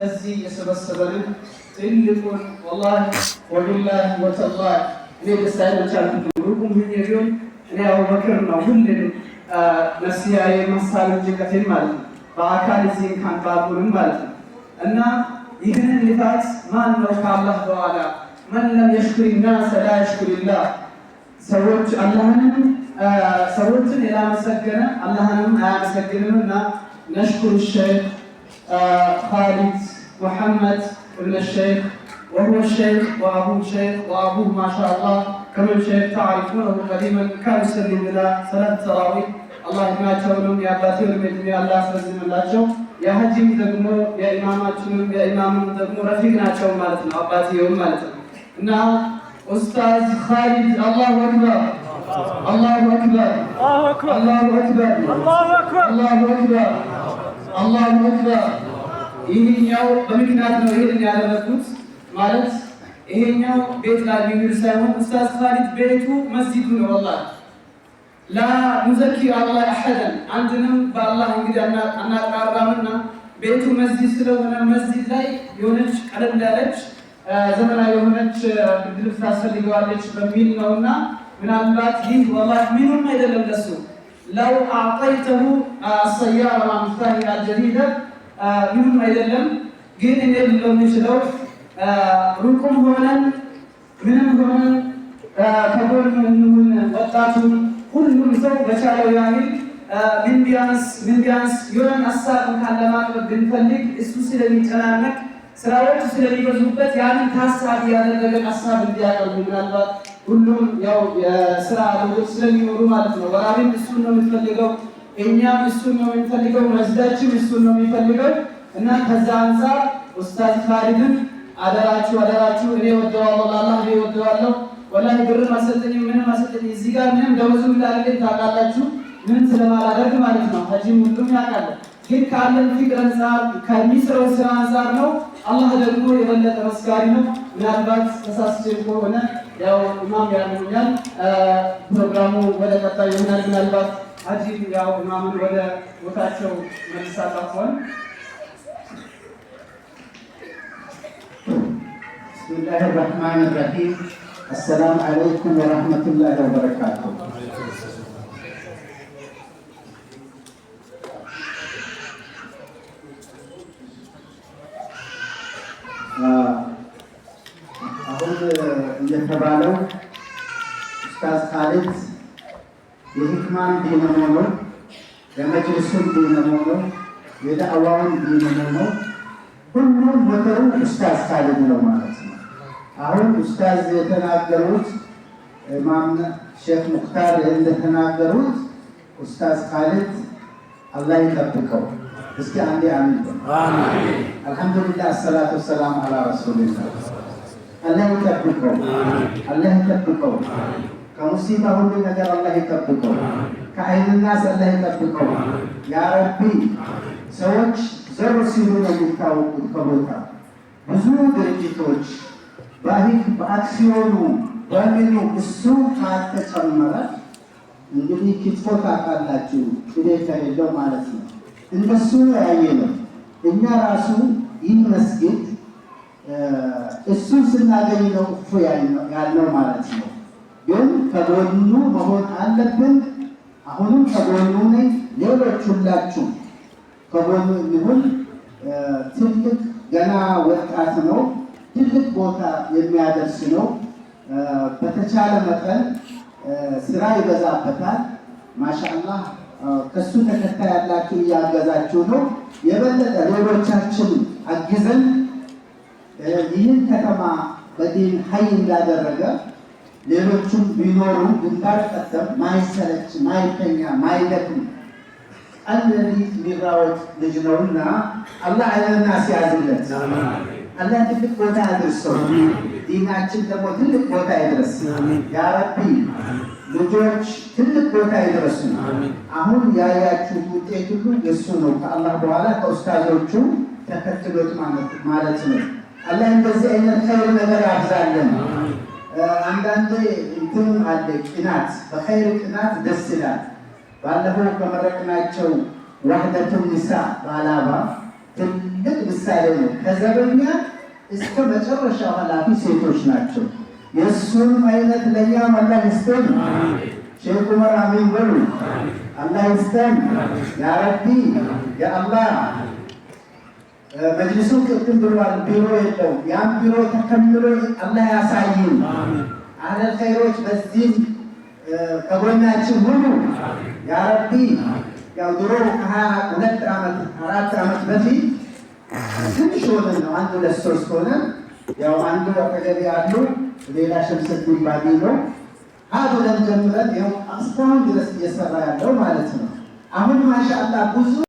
እዚህ የሰበሰበንን ትልቁን ወላሂ ወቢላሂ ወተላሂ እኔ ደስታ አልቻልኩትም። ሩቁም ሁኜ ቢሆን እኔ አቡበክር ነው ሁሌም ነፍስያዬ ሀሳቤን ጭንቀቴን ማለት ነው። በአካል እዚህ እንኳን ባልሆንም ማለት ነው። እና ይህንን ልፋት ማን ነው ከአላህ በኋላ? من لم يشكر الناس لا يشكر الله። ሰዎች አላህንም ሰዎችን ያላመሰገነ አላህንም አያመሰግንምና نشكر الشيخ خالد محمد ابن الشيخ، وهو الشيخ وأبوه شيخ، وأبوه ما شاء الله كمان شيخ تعرفونه قديما، كان يسلم إلى صلاة التراويح። አላህ እድሜያቸውንም የአባቴውንም እድሜ አላህ ያስረዝምላቸው። የሀጂም ደግሞ የኢማማችንም የኢማሙም ደግሞ ረፊቅ ናቸው ማለት ነው፣ አባትየውም ማለት ነው። እና ኡስታዝ ካሊድ፣ አላሁ አክበር፣ አላሁ አክበር፣ አላሁ አክበር፣ አላሁ አክበር፣ አላሁ አክበር። ይህኛው በምክንያት ነው ይሄንን ያደረኩት ማለት ይሄኛው ቤት ላይ የሚውል ሳይሆን ኡስታዝ ካሊድ ቤቱ መስጂዱ ነው። ወላሂ لا نزكي على الله أحدا፣ አንድንም በአላህ እንግዲህ አናጣራምና ቤቱ መስጂድ ስለሆነ መስጂድ ላይ የሆነች ቀለል ያለች ዘመናዊ የሆነች ብርድ ልብስ ታስፈልገዋለች በሚል ነውና ምናልባት ይህ ወላሂ ምንም አይደለም ለሱ። لو أعطيته سيارة مع مفتاح الجديدة ምንም አይደለም። ግን እኔ ልለው የምችለው ሩቁም ሆነን ምንም ሆነን ከጎን እንሁን። ወጣቱን ሁሉም ሰው በቻለው ያህል ምን ቢያንስ ምን ቢያንስ የሆነን ሀሳብ እንኳን ለማቅረብ ብንፈልግ እሱ ስለሚጨናነቅ፣ ስራዎቹ ስለሚበዙበት ያንን ታሳቢ ያደረገን ሀሳብ እንዲያቀርቡ፣ ምናልባት ሁሉም ያው የስራ አለሞች ስለሚኖሩ ማለት ነው። ወራቤም እሱን ነው የምትፈልገው፣ እኛም እሱን ነው የምንፈልገው፣ መስጂዳችን እሱን ነው የሚፈልገው። እና ከዛ አንጻር ኡስታዝ ካሊድን አደራችሁ አደራችሁ። እኔ ወደዋለሁ፣ ለአላህ እኔ ወደዋለሁ። ወላሂ ብርም አልሰጠኝም፣ ምንም አልሰጠኝም። እዚህ ጋር ምንም ደመወዝም እንዳለኝ ታውቃላችሁ፣ ምንም ስለማላደርግ ማለት ነው። ሀጂም ሁሉም ያውቃል። ግን ካለን ፍቅር አንጻር፣ ከሚሰራው ስራ አንጻር ነው። አላህ ደግሞ የበለጠ መስካሪ ነው። ምናልባት ተሳስቼ ከሆነ ያው ኢማም ያርሙኛል። ፕሮግራሙ ወደ ቀጣዩ ይሆናል። ምናልባት ሀጂ ያው ኢማምን ወደ ቦታቸው መልሳላቸዋል። بسم الله الرحمن الرحيم. السلام عليكم ورحمة الله وبركاته. አሁን እንደተባለው ኡስታዝ ካሊድ የሂክማን ዲነሞ ነው፣ የመጅልሱን ዲነሞ ነው፣ የዳዕዋውን ዲነሞ ነው። ሁሉም ሞተሩ ኡስታዝ ካሊድ ነው ማለት ነው። አሁን ኡስታዝ የተናገሩት፣ ኢማም ሼክ ሙክታር እንደተናገሩት ኡስታዝ ካሊድ አላህ ይጠብቀው። እስኪ አንዴ አሚን። አልሐምዱሊላህ አሰላቱ ወሰላም አላ ረሱሊላህ። አላህ ይጠብቀው፣ አላህ ይጠብቀው። ከሙሲባ ሁሉ ነገር አላህ ይጠብቀው። ከአይንናስ አላህ ይጠብቀው። ያ ረቢ፣ ሰዎች ዘር ሲሉ ነው የሚታወቁት ከቦታ። ብዙ ድርጅቶች ባሂክ በአክሲዮኑ በምኑ እሱ ካልተጨመረ እንግዲህ ክትፎ ታውቃላችሁ፣ ቅቤ ከሌለው ማለት ነው። እንደሱ ያየ ነው። እኛ ራሱ ይህ መስጊድ እሱን ስናገኝ ነው እፎ ያልነው ማለት ነው። ግን ከጎኑ መሆን አለብን። አሁንም ከጎኑ ነኝ። ሌሎች ሁላችሁ ከጎኑ እንሁን። ትልቅ ገና ወጣት ነው። ትልቅ ቦታ የሚያደርስ ነው። በተቻለ መጠን ስራ ይበዛበታል። ማሻአላህ ከሱ ተከታይ ያላችሁ እያገዛችሁ ነው። የበለጠ ሌሎቻችን አግዘን ይህን ከተማ በዲን ሀይ እንዳደረገ ሌሎቹም ቢኖሩ ግንባር ቀደም ማይሰለች፣ ማይተኛ፣ ማይደክም ቀን ሌሊት የሚራወጥ ልጅ ነውና አላህ አይንና ሲያዝለት አላህ ትልቅ ቦታ ያድርሰው። ዲናችን ደግሞ ትልቅ ቦታ ይድረስ። ያ ረቢ፣ ልጆች ትልቅ ቦታ ይድረሱ። አሁን ያያችሁት ውጤት ሁሉ የእሱ ነው። ከአላህ በኋላ ከኡስታዞቹ ተከትሎት ማለት ነው። አላህ እንደዚህ አይነት ኸይር ነገር ያብዛልን። አንዳንዴ እንትንም አለ ቅናት፣ በኸይር ቅናት ደስ ይላል። ባለፈው ከመረቅናቸው ዋህደቱ ኒሳ በአላባ ትልቅ ምስጋና ምሳሌ ነው። ከዘበኛ እስከ መጨረሻው ኃላፊ ሴቶች ናቸው። የእሱንም አይነት ለእኛም አላህ ይስጠን። ሼክ ዑመር አሚን በሉ። አላህ ይስጠን። ያ ረቢ ያ አላህ። መጅሊሱ ቅድም ብሏል፣ ቢሮ የለውም። ያን ቢሮ ተከምሎ አላህ ያሳይን። አህለል ኸይሮች በዚህም ከጎናችን ሁኑ። ያ ረቢ። ያው ድሮ ከ22 ዓመት 4 ዓመት በፊት ትንሽ ሆነን ነው፣ አንድ ሁለት ሶስት ሆነን፣ ያው አንዱ አጠገቤ ያሉ ሌላ ሸምሰዲን ባዲ ነው። ሀ ብለን ጀምረን ይኸው እስካሁን ድረስ እየሰራ ያለው ማለት ነው። አሁን ማሻአላህ ብዙ